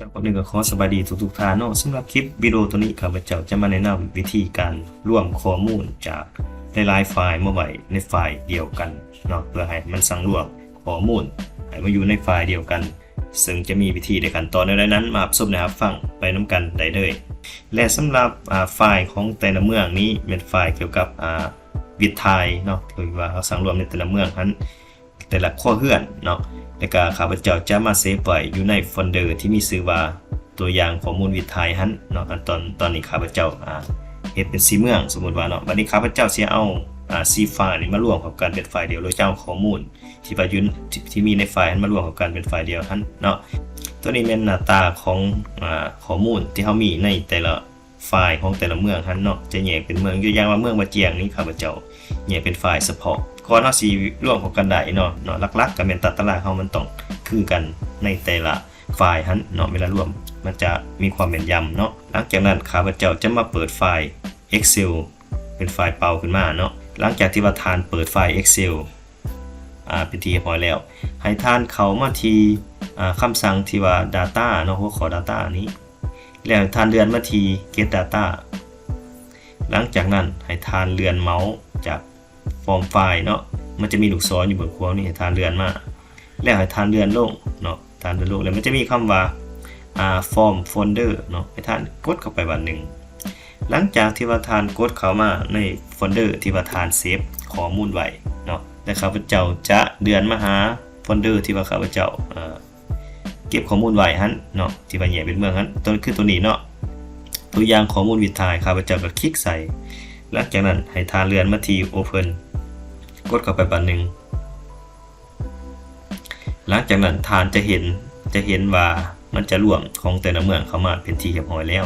ເຈົ້າ ກ່ອນອື່ນກໍຂໍສະບາຍດີທຸກໆທ່ານເນາະ. ສຳລັບຄລິບວິດີໂອໂຕນີ້ ຂ້າພະເຈົ້າຈະມາແນະນຳວິທີການລວມຂໍ້ມູນຈາກຫຼາຍໆໄຟລ໌ມາໄວ້ໃນໄຟລ໌ດຽວກັນເນາະ ເພື່ອໃຫ້ມັນສັງລວມຂໍ້ມູນໃຫ້ມາຢູ່ໃນໄຟລ໌ດຽວກັນ ເຊິ່ງຈະມີວິທີ ແລະ ຂັ້ນຕອນແນວໃດນັ້ນ ມາຮັບຊົມ ແລະ ຮັບຟັງໄປນຳກັນໄດ້ເລີຍ. ແລະ ສຳລັບ ອາ ໄຟລ໌ຂອງແຕ່ລະເມືອງນີ້ແມ່ນໄຟລ໌ກ່ຽວກັບ ອາ ວິດຖ່າຍເນາະ ຄືວ່າເຮົາສັງລວມໃນແຕ່ລະເມືອງຫັ້ນ ແຕ່ລະຄົວເຮືອນເນາະ ແລ້ວກະຂ້າພະເຈົ້າຈະມາເຊຟໄວ້ຢູ່ໃນໂຟນເດີທີ່ມີຊື່ວ່າ ຕົວຢ່າງຂໍ້ມູນວິດຖ່າຍຫັ້ນເນາະ. ອັນຕອນ ຕອນນີ້ຂ້າພະເຈົ້າ ອາ ເຮັດເປັນສີ່ເມືອງ ສົມມຸດວ່າເນາະ. ບັດນີ້ຂ້າພະເຈົ້າຊິເອົາ ອາ ສີ່ໄຟລ໌ນີ້ມາລວມເຂົ້າກັນເປັນໄຟລ໌ດຽວ ໂດຍຈະເອົາຂໍ້ມູນທີ່ວ່າຢູ່ ທີ່ ທີ່ມີໃນໄຟລ໌ຫັ້ນມາລວມເຂົ້າກັນເປັນໄຟລ໌ດຽວຫັ້ນເນາະ. ຕົວນີ້ແມ່ນໜ້າຕາຂອງ ອາ ຂໍ້ມູນທີ່ເຮົາມີໃນແຕ່ລະ ໄຟລ໌ຂອງແຕ່ລະເມືອງຫັ້ນເນາະ ຈະແຍກເປັນເມືອງ. ຍົກຕົວຢ່າງວ່າເມືອງບາຈຽງນີ້ ຂ້າພະເຈົ້າແຍກເປັນໄຟລ໌ສະເພາະ. ກ່ອນເຮົາຊິລວມເຂົ້າກັນໄດ້ເນາະ ເນາະ ຫຼັກໆກໍແມ່ນຕາຕະລາງເຮົາມັນຕ້ອງຄືກັນໃນແຕ່ລະໄຟລ໌ຫັ້ນເນາະ ເວລາລວມມັນຈະມີຄວາມແມ່ນຢຳເນາະ. ຫຼັງຈາກນັ້ນຂ້າພະເຈົ້າຈະມາເປີດໄຟລ໌ Excel ເປັນໄຟລ໌ເປົ່າຂຶ້ນມາເນາະ. ຫຼັງຈາກທີ່ວ່າທ່ານເປີດໄຟລ໌ Excel ອາ ເປັນທີ່ຮຽບຮ້ອຍແລ້ວ ໃຫ້ທ່ານເຂົ້າມາທີ່ ອາ ຄຳສັ່ງທີ່ວ່າ Data ເນາະ ຫົວຂໍ້ Data ນີ້ ແລ້ວໃຫ້ທ່ານເລື່ອນມາທີ່ Get Data. ຫຼັງຈາກນັ້ນໃຫ້ທ່ານເລື່ອນເມົາຈາກຟອມໄຟລ໌ເນາະ ມັນຈະມີລູກສອນຢູ່ເບື້ອງຂວານີ້ ໃຫ້ທ່ານເລື່ອນມາ ແລ້ວໃຫ້ທ່ານເລື່ອນລົງເນາະ ທ່ານເລື່ອນລົງ ແລ້ວມັນຈະມີຄຳວ່າ ອາ From Folder ເນາະ ໃຫ້ທ່ານກົດເຂົ້າໄປບາດໜຶ່ງ. ຫຼັງຈາກທີ່ວ່າທ່ານກົດເຂົ້າມາໃນໂຟນເດີທີ່ວ່າທ່ານເຊຟຂໍ້ມູນໄວ້ເນາະ ແລະ ຂ້າພະເຈົ້າຈະເລື່ອນມາຫາໂຟນເດີທີ່ວ່າຂ້າພະເຈົ້າ ເອີ ເກັບຂໍ້ມູນໄວ້ຫັ້ນເນາະ ທີ່ວ່າແຍກເປັນເມືອງຫັ້ນ ຕົວ ຄືຕົວນີ້ເນາະ ຕົວຢ່າງຂໍ້ມູນວິດຖ່າຍ ຂ້າພະເຈົ້າກໍຄລິກໃສ່. ຫຼັງຈາກນັ້ນໃຫ້ທ່ານເລື່ອນມາທີ່ Open ກົດເຂົ້າໄປບາດໜຶ່ງ. ຫຼັງຈາກນັ້ນທ່ານຈະເຫັນ ຈະເຫັນວ່າມັນຈະລວມຂອງແຕ່ລະເມືອງເຂົ້າມາເປັນທີ່ຮຽບຮ້ອຍແລ້ວ.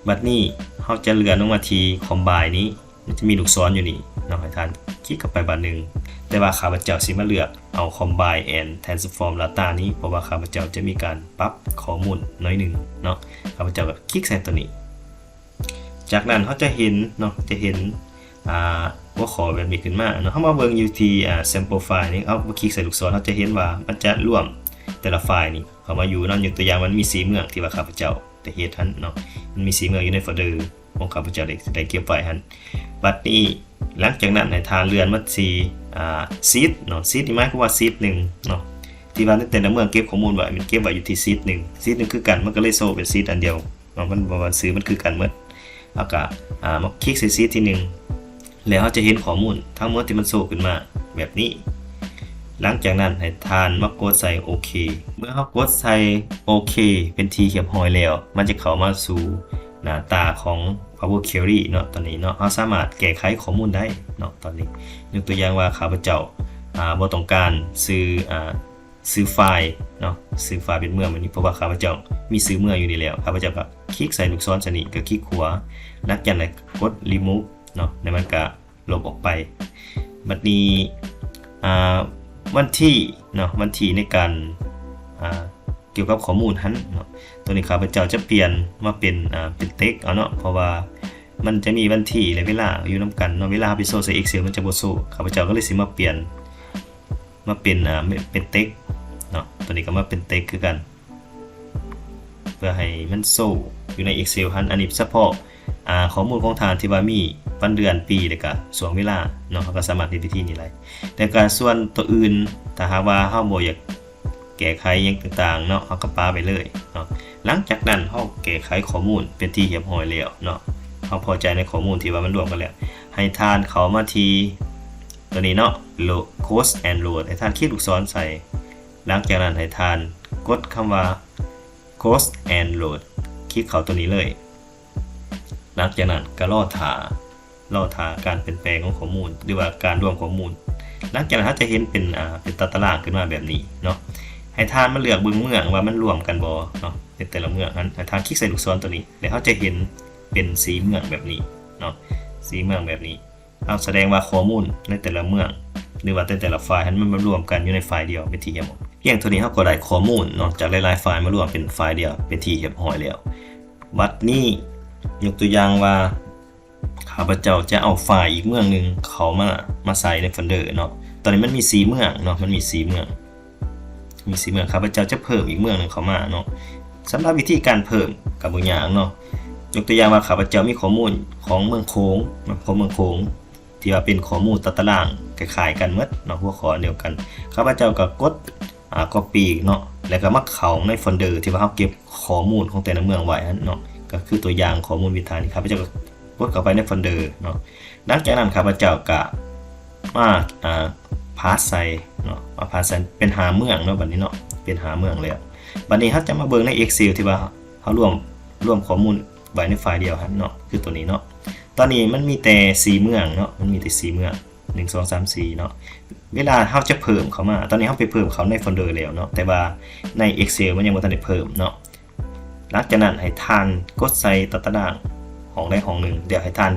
ບັດນີ້ເຮົາຈະເລື່ອນລົງມາທີ່ Combine ນີ້ ມັນຈະມີລູກສອນຢູ່ນີ້ເນາະ ໃຫ້ທ່ານຄລິກເຂົ້າໄປບາດໜຶ່ງ. ແຕ່ວ່າຂ້າພະເຈົ້າຊິມາເລືອກເອົາ Combine and Transform Data ນີ້ ເພາະວ່າຂ້າພະເຈົ້າຈະມີການປັບຂໍ້ມູນໜ້ອຍໜຶ່ງເນາະ. ຂ້າພະເຈົ້າກໍຄລິກໃສ່ຕົວນີ້. ຈາກນັ້ນເຮົາຈະເຫັນເນາະ ຈະເຫັນ ອາ ຫົວຂໍ້ແບບນີ້ຂຶ້ນມາເນາະ. ເຮົາມາເບິ່ງຢູ່ທີ່ ອາ Sample File ນີ້ ເອົາມາຄລິກໃສ່ລູກສອນ ເຮົາຈະເຫັນວ່າມັນຈະລວມແຕ່ລະໄຟລ໌ນີ້ເຂົ້າມາຢູ່ເນາະ. ຍົກຕົວຢ່າງມັນມີສີ່ເມືອງທີ່ວ່າຂ້າພະເຈົ້າ ໄດ້ເຮັດຫັ້ນເນາະ ມັນມີສີ່ເມືອງຢູ່ໃນໂຟນເດີຂອງຂ້າພະເຈົ້າໄດ້ ໄດ້ເກັບໄວ້ຫັ້ນ. ບັດນີ້ຫຼັງຈາກນັ້ນໃຫ້ທ່ານເລື່ອນມາທີ່ ອາ Sheet ເນາະ Sheet ນີ້ໝາຍຄວາມວ່າ Sheet ໜຶ່ງເນາະ ທີ່ວ່າໃນແຕ່ລະເມືອງເກັບຂໍ້ມູນໄວ້ ມັນເກັບໄວ້ຢູ່ທີ່ Sheet ໜຶ່ງ Sheet ໜຶ່ງຄືກັນ ມັນກໍເລີຍໂຊເປັນ Sheet ອັນດຽວເນາະ ມັນບໍ່ວ່າຊື່ມັນຄືກັນໝົດ. ເຮົາກໍ ອາ ມາຄລິກໃສ່ Sheet ທີໜຶ່ງ ແລ້ວເຮົາຈະເຫັນຂໍ້ມູນທັງໝົດທີ່ມັນໂຊຂຶ້ນມາແບບນີ້. ຫຼັງຈາກນັ້ນໃຫ້ທ່ານມາກົດໃສ່ໂອເຄ. ເມື່ອເຮົາກົດໃສ່ໂອເຄເປັນທີ່ຮຽບຮ້ອຍແລ້ວ ມັນຈະເຂົ້າມາສູ່ໜ້າຕາຂອງ Power Query ເນາະ. ຕອນນີ້ເນາະ ເຮົາສາມາດແກ້ໄຂຂໍ້ມູນໄດ້ເນາະ. ຕອນນີ້ຍົກຕົວຢ່າງວ່າຂ້າພະເຈົ້າ ອາ ບໍ່ຕ້ອງການຊື່ ອາ ຊື່ໄຟລ໌ເນາະ ຊື່ໄຟລ໌ເປັນເມືອງແບບນີ້ ເພາະວ່າຂ້າພະເຈົ້າມີຊື່ເມືອງຢູ່ນີ້ແລ້ວ. ຂ້າພະເຈົ້າກໍຄລິກໃສ່ລູກສອນໃສ່ນີ້ ກໍຄລິກຂວາ ຫຼັງຈາກນັ້ນກົດ Remove ເນາະ ແລ້ວມັນກໍລົບອອກໄປ. ບັດນີ້ ອາ ວັນທີເນາະ ວັນທີໃນການ ອາ ກ່ຽວກັບຂໍ້ມູນຫັ້ນເນາະ ຕົວນີ້ຂ້າພະເຈົ້າຈະປ່ຽນມາເປັນ ອາ ເປັນເຕັກເອົາເນາະ ເພາະວ່າມັນຈະມີວັນທີ ແລະ ເວລາຢູ່ນຳກັນເນາະ. ເວລາເຮົາໄປໂຊໃສ່ Excel ມັນຈະບໍ່ໂຊ. ຂ້າພະເຈົ້າກໍເລີຍຊິມາປ່ຽນ ມາເປັນ ອາ ເປັນເຕັກເນາະ. ຕົວນີ້ກໍມາເປັນເຕັກຄືກັນ ເພື່ອໃຫ້ມັນໂຊຢູ່ໃນ Excel ຫັ້ນ. ອັນນີ້ສະເພາະ ອາ ຂໍ້ມູນຂອງທ່ານທີ່ວ່າມີວັນເດືອນປີ ແລ້ວກະຊ່ວງເວລາເນາະ ເຮົາກໍສາມາດເຮັດວິທີນີ້ໄດ້. ແຕ່ກະສ່ວນຕົວອື່ນ ຖ້າຫາກວ່າເຮົາບໍ່ຢາກແກ້ໄຂຫຍັງຕ່າງໆເນາະ ເຮົາກໍປະໄປເລີຍເນາະ. ຫຼັງຈາກນັ້ນເຮົາແກ້ໄຂຂໍ້ມູນເປັນທີ່ຮຽບຮ້ອຍແລ້ວເນາະ ເຮົາພໍໃຈໃນຂໍ້ມູນທີ່ວ່າມັນລວມກັນແລ້ວ ໃຫ້ທ່ານເຂົ້າມາທີ່ ຕົວນີ້ເນາະ Close and Load ໃຫ້ທ່ານຄລິກລູກສອນໃສ່. ຫຼັງຈາກນັ້ນໃຫ້ທ່ານກົດຄຳວ່າ Close and Load ຄລິກເຂົ້າຕົວນີ້ເລີຍ. ຫຼັງຈາກນັ້ນກໍລໍຖ້າ ລໍຖ້າການປ່ຽນແປງຂອງຂໍ້ມູນ ຫຼືວ່າການລວມຂໍ້ມູນ. ຫຼັງຈາກນັ້ນເຮົາຈະເຫັນເປັນ ອາ ເປັນຕາຕະລາງຂຶ້ນມາແບບນີ້ເນາະ. ໃຫ້ທ່ານມາເລືອກເບິ່ງເມືອງວ່າມັນລວມກັນບໍ່ເນາະ ໃນແຕ່ລະເມືອງຫັ້ນ. ໃຫ້ທ່ານຄລິກໃສ່ລູກສອນຕົວນີ້ ແລ້ວເຮົາຈະເຫັນເປັນສີເມືອງແບບນີ້ເນາະ ສີເມືອງແບບນີ້. ເຮົາສະແດງວ່າຂໍ້ມູນໃນແຕ່ລະເມືອງ ຫຼືວ່າໃນແຕ່ລະໄຟລ໌ຫັ້ນ ມັນມາລວມກັນຢູ່ໃນໄຟລ໌ດຽວເປັນທີ່ຮຽບຮ້ອຍ. ພຽງເທົ່ານີ້ເຮົາກໍໄດ້ຂໍ້ມູນເນາະ ຈາກຫຼາຍໆໄຟລ໌ມາລວມເປັນໄຟລ໌ດຽວເປັນທີ່ຮຽບຮ້ອຍແລ້ວ. ບັດນີ້ຍົກຕົວຢ່າງວ່າ ຂ້າພະເຈົ້າຈະເອົາໄຟລ໌ອີກເມືອງໜຶ່ງເຂົ້າມາ ມາໃສ່ໃນໂຟນເດີເນາະ. ຕອນນີ້ມັນມີສີ່ເມືອງເນາະ ມັນມີສີ່ເມືອງ ມີສີ່ເມືອງ. ຂ້າພະເຈົ້າຈະເພີ່ມອີກເມືອງໜຶ່ງເຂົ້າມາເນາະ ສຳລັບວິທີການເພີ່ມກໍບໍ່ຍາກເນາະ. ຍົກຕົວຢ່າງວ່າ ຂ້າພະເຈົ້າມີຂໍ້ມູນຂອງເມືອງໂຂງເນາະ, ຂອງເມືອງໂຂງ ທີ່ວ່າເປັນຂໍ້ມູນຕາຕະລາງຄ້າຍໆກັນໝົດເນາະ, ຫົວຂໍ້ອັນດຽວກັນ. ຂ້າພະເຈົ້າກໍກົດ ອາ copy ເນາະ, ແລ້ວກໍມາເຂົ້າໃນໂຟນເດີທີ່ວ່າເຮົາເກັບຂໍ້ມູນຂອງແຕ່ລະເມືອງໄວ້ຫັ້ນເນາະ, ກໍຄືຕົວຢ່າງຂໍ້ມູນວິທານີ້ ຂ້າພະເຈົ້າກໍກົດເຂົ້າໄປໃນໂຟນເດີເນາະ. ຫຼັງຈາກນັ້ນ ຂ້າພະເຈົ້າກໍມາ ອາ paste ໃສ່ເນາະ, ມາ paste ໃສ່ເປັນຫ້າເມືອງເນາະ, ບັດນີ້ເນາະ ເປັນຫ້າເມືອງແລ້ວ. ບັດນີ້ເຮົາຈະມາເບິ່ງໃນ Excel ທີ່ວ່າເຮົາລວມ ລວມຂໍ້ມູນໄວ້ໃນໄຟລ໌ດຽວຫັ້ນເນາະ, ຄືຕົວນີ້ເນາະ. ຕອນນີ້ມັນມີແຕ່ສີ່ເມືອງເນາະ, ມັນມີແຕ່ສີ່ເມືອງ ໜຶ່ງ ສອງ ສາມ ສີ່ເນາະ. ເວລາເຮົາຈະເພີ່ມເຂົ້າມາ ຕອນນີ້ເຮົາໄປເພີ່ມເຂົ້າໃນໂຟນເດີແລ້ວເນາະ, ແຕ່ວ່າໃນ Excel ມັນຍັງບໍ່ທັນໄດ້ເພີ່ມເນາະ. ຫຼັງຈາກນັ້ນໃຫ້ທ່ານກົດໃສ່ຕາຕະລາງຫ້ອງໃດຫ້ອງໜຶ່ງ, ແລ້ວໃຫ້ທ່ານ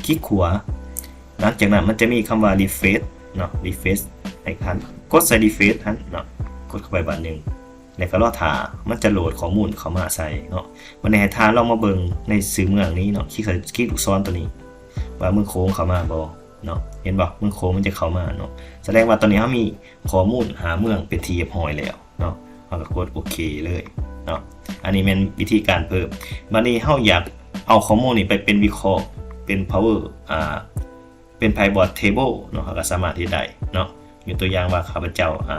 ຄລິກຂວາ. ຫຼັງຈາກນັ້ນມັນຈະມີຄຳວ່າ refresh ເນາະ, refresh ໃຫ້ທ່ານກົດໃສ່ refresh ຫັ້ນເນາະ, ກົດເຂົ້າໄປບາດໜຶ່ງ ແລ້ວກໍລໍຖ້າມັນຈະໂຫຼດຂໍ້ມູນເຂົ້າມາໃສ່ເນາະ. ບັດນີ້ໃຫ້ທ່ານລອງມາເບິ່ງໃນຊື່ເມືອງນີ້ເນາະ, ຄລິກໃສ່ ຄລິກລູກສອນຕົວນີ້ ວ່າເມືອງໂຂງເຂົ້າມາບໍ່ເນາະ. ເຫັນບໍ່? ເມືອງໂຂງມັນຈະເຂົ້າມາເນາະ. ສະແດງວ່າຕອນນີ້ເຮົາມີຂໍ້ມູນຫ້າເມືອງເປັນທີ່ຮຽບຮ້ອຍແລ້ວເນາະ, ເຮົາກໍກົດໂອເຄເລີຍເນາະ. ອັນນີ້ແມ່ນວິທີການເພີ່ມ. ບັດນີ້ເຮົາຢາກເອົາຂໍ້ມູນນີ້ໄປເປັນວິເຄາະ ເປັນ power ອາ ເປັນ pivot table ເນາະ, ເຮົາກໍສາມາດເຮັດໄດ້ເນາະ. ຍົກຕົວຢ່າງວ່າ ຂ້າພະເຈົ້າ ອາ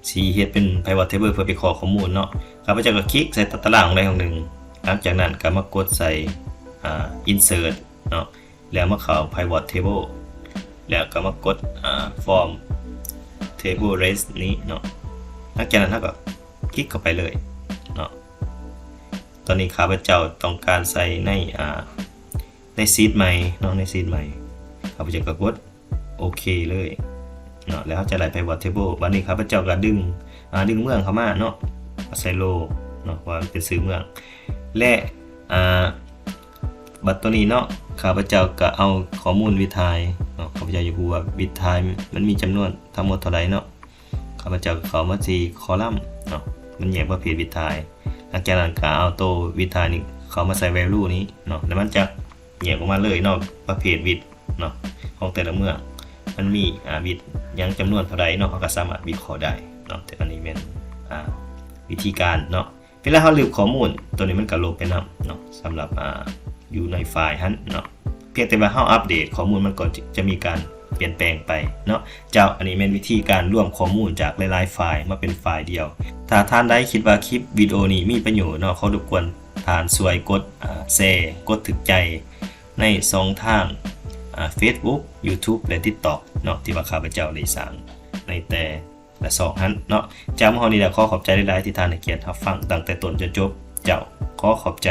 ຊິເຮັດເປັນ pivot table ເພື່ອໄປຂໍຂໍ້ມູນເນາະ. ຂ້າພະເຈົ້າກໍຄລິກໃສ່ຕາຕະລາງໃດຫ້ອງໜຶ່ງ, ຫຼັງຈາກນັ້ນກໍມາກົດໃສ່ ອາ insert ເນາະ, ແລ້ວມາເຂົ້າ pivot table ແລ້ວກໍມາກົດ ອາ from table list ນີ້ເນາະ. ຫຼັງຈາກນັ້ນເຮົາກໍຄລິກເຂົ້າໄປເລີຍເນາະ. ຕອນນີ້ຂ້າພະເຈົ້າຕ້ອງການໃສ່ໃນ ອາ ໃນ sheet ໃໝ່ເນາະ, ໃນ sheet ໃໝ່. ຂ້າພະເຈົ້າກໍກົດ ໂອເຄເລີຍເນາະ, ແລ້ວເຮົາຈະໄດ້ pivot table. ບັດນີ້ຂ້າພະເຈົ້າກໍດຶງ ອາ ດຶງເມືອງເຂົ້າມາເນາະ, ມາໃສ່ໂລເນາະ ວ່າເປັນຊື່ເມືອງ ແລະ ອາ ບັດຕົວນີ້ເນາະ, ຂ້າພະເຈົ້າກໍເອົາຂໍ້ມູນວິທາຍເນາະ, ຂ້າພະເຈົ້າຢາກຮູ້ວ່າວິທາຍມັນມີຈຳນວນທັງໝົດເທົ່າໃດເນາະ. ຂ້າພະເຈົ້າກໍເຂົ້າມາທີ່ column ເນາະ, ມັນແຍກປະເພດວິທາຍ. ຫຼັງຈາກນັ້ນກໍເອົາໂຕວິທາຍນີ້ເຂົ້າມາໃສ່ value ນີ້ເນາະ, ແລ້ວມັນຈະ ແຍກອອກມາເລີຍເນາະ, ປະເພດວິດເນາະ ຂອງແຕ່ລະເມືອງ ມັນມີ ອາ ວິດຫຍັງຈຳນວນເທົ່າໃດເນາະ, ເຮົາກໍສາມາດວິເຄາະໄດ້ເນາະ. ແຕ່ອັນນີ້ແມ່ນ ອາ ວິທີການເນາະ. ເວລາເຮົາລຶບຂໍ້ມູນ ໂຕນີ້ມັນກໍລົບໄປນຳເນາະ, ສຳລັບ ອາ ຢູ່ໃນໄຟລ໌ຫັ້ນເນາະ. ພຽງແຕ່ວ່າເຮົາອັບເດດຂໍ້ມູນ ມັນກໍຈະມີການປ່ຽນແປງໄປເນາະ. ເຈົ້າ, ອັນນີ້ແມ່ນວິທີການລວມຂໍ້ມູນຈາກຫຼາຍໆໄຟລ໌ມາເປັນໄຟລ໌ດຽວ. ຖ້າທ່ານໃດຄິດວ່າຄລິບວິດີໂອນີ້ມີປະໂຫຍດເນາະ, ຂໍລົບກວນທ່ານຊ່ວຍກົດ ອາ ແຊ, ກົດຖືກໃຈ ໃນຊ່ອງທາງ ອາ Facebook, YouTube ແລະ TikTok ເນາະ, ທີ່ວ່າຂ້າພະເຈົ້າໄດ້ສ້າງໃນແຕ່ລະຊ່ອງຫັ້ນເນາະ. ຈາກໝູ່ເຮົານີ້ແຫຼະ, ຂໍຂອບໃຈຫຼາຍໆທີ່ທ່ານໃຫ້ກຽດຮັບຟັງຕັ້ງແຕ່ຕົ້ນຈົນຈົບ. ເຈົ້າ, ຂໍຂອບໃຈ.